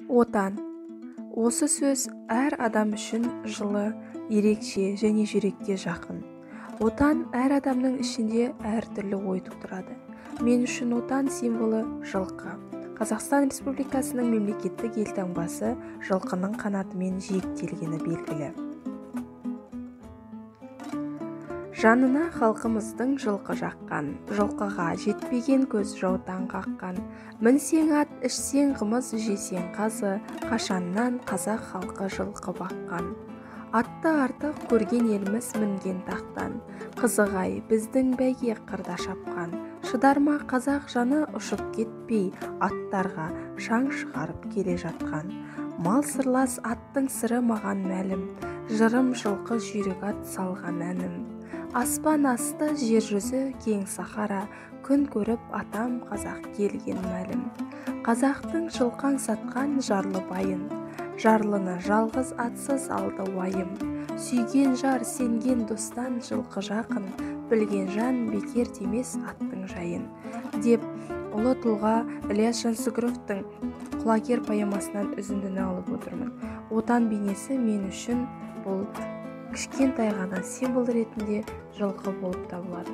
Отан. Осы сөз әр адам үшін жылы, ерекше және жүрекке жақын. Отан әр адамның ішінде әртүрлі ой тудырады. Мен үшін отан символы жылқы. Қазақстан Республикасының мемлекеттік елтаңбасы жылқының қанатымен жиектелгені белгілі. Жанына халқымыздың жылқы жаққан, жылқыға жетпеген көз жаутаң қаққан. Мінсең ат, ішсең қымыз, жесең қазы, қашаннан қазақ халқы жылқы баққан. Атты артық көрген елміз мінген тақтан, қызық-ай, біздің бәйге қырда шапқан. Шыдар ма қазақ жаны ұшып кетпей, аттарға шаң шығарып келе жатқан. Мал сырлас аттың сыры маған мәлім, жырым жылқы жүйрік ат салған әнім. Аспан асты жер жүзі кең сахара, күн көріп атам қазақ келген мәлім. Қазақтың жылқаң сатқан жарлы байын, жарлыны жалғыз атсыз алды уайым. Сүйген жар, сенген достан жылқы жақын, білген жан бекер демес аттың жайын, деп ұлы тұлға Ілияс Жансүгіровтің Құлагер поэмасынан үзіндіні алып отырмын. Отан бейнесі мен үшін бұл кішкентай ғана символ ретінде жылқы болып табылады.